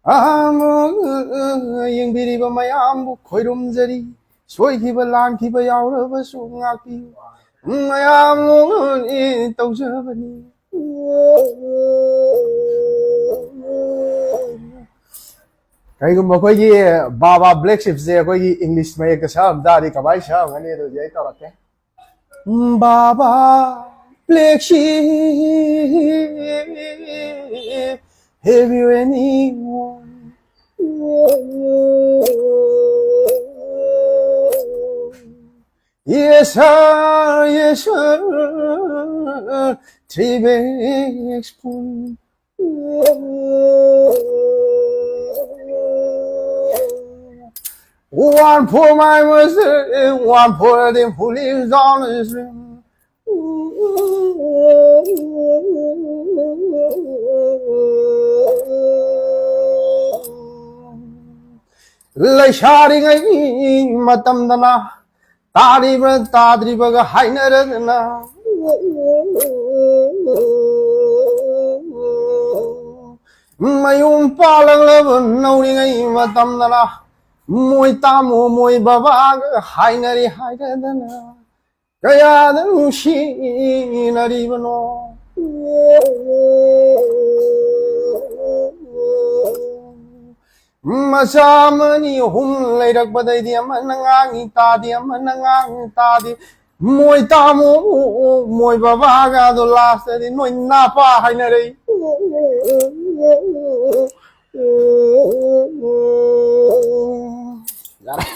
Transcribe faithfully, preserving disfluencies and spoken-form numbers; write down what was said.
ꯑꯃꯨꯛ ꯌꯦꯡꯕꯤꯔꯤꯕ ꯃꯌꯥꯝꯕꯨ ꯈꯣꯏꯔꯨꯝꯖꯔꯤ꯫ ꯁꯣꯏꯈꯤꯕ ꯂꯥꯟꯈꯤꯕ ꯌꯥꯎꯔꯕꯁꯨ ꯉꯥꯛꯄꯤꯌꯨ꯫ ꯃꯌꯥꯝ ꯇꯧꯖꯕꯅꯤ꯫ ꯀꯩꯒꯨꯝꯕ ꯑꯩꯈꯣꯏꯒꯤ ꯕꯥꯕꯥ ꯕ꯭ꯂꯦꯛ ꯁꯤꯞꯁꯦ ꯑꯩꯈꯣꯏꯒꯤ ꯏꯪꯂꯤꯁ ꯃꯌꯦꯛꯇ ꯁꯛꯑꯝ ꯇꯥꯔꯗꯤ ꯀꯃꯥꯏꯅ ꯁꯛꯑꯝꯒꯅꯤ? ꯑꯗꯨꯗꯤ ꯑꯩ ꯇꯧꯔꯛꯀꯦ꯫ Baba, black sheep, have you anyone? Yes, sir, yes, sir, three big spoon. One for my mother, one for the police on the street. ꯂꯩꯁꯥꯔꯤꯉꯩ ꯃꯇꯝꯗꯅ ꯇꯥꯔꯤꯕ ꯇꯥꯗ꯭ꯔꯤꯕꯒ ꯍꯥꯏꯅꯔꯗꯅ, ꯃꯌꯨꯝ ꯄꯥꯜꯂꯛꯂꯕ ꯅꯧꯔꯤꯉꯩ ꯃꯇꯝꯗꯅ ꯃꯣꯏ ꯇꯥꯃꯣ ꯃꯣꯏ ꯕꯕꯥꯒ ꯍꯥꯏꯅꯔꯤ ꯍꯥꯏꯔꯗꯅ ꯀꯌꯥꯗ ꯅꯨꯡꯁꯤꯅꯔꯤꯕꯅꯣ꯫ ꯃꯆꯥ ꯑꯃꯅꯤ ꯑꯍꯨꯝ ꯂꯩꯔꯛꯄꯗꯩꯗꯤ ꯑꯃꯅ ꯉꯥꯡꯉꯤ ꯇꯥꯗꯦ, ꯑꯃꯅ ꯉꯥꯡꯉꯤ ꯇꯥꯗꯦ꯫ ꯃꯣꯏ ꯇꯥꯃꯣ ꯃꯣꯏ ꯕꯕꯥꯒꯗꯣ ꯂꯥꯁꯇꯗꯤ ꯅꯣꯏ ꯅꯥꯄꯥ ꯍꯥꯏꯅꯔꯛꯏ꯫ ꯌꯥꯔꯦ꯫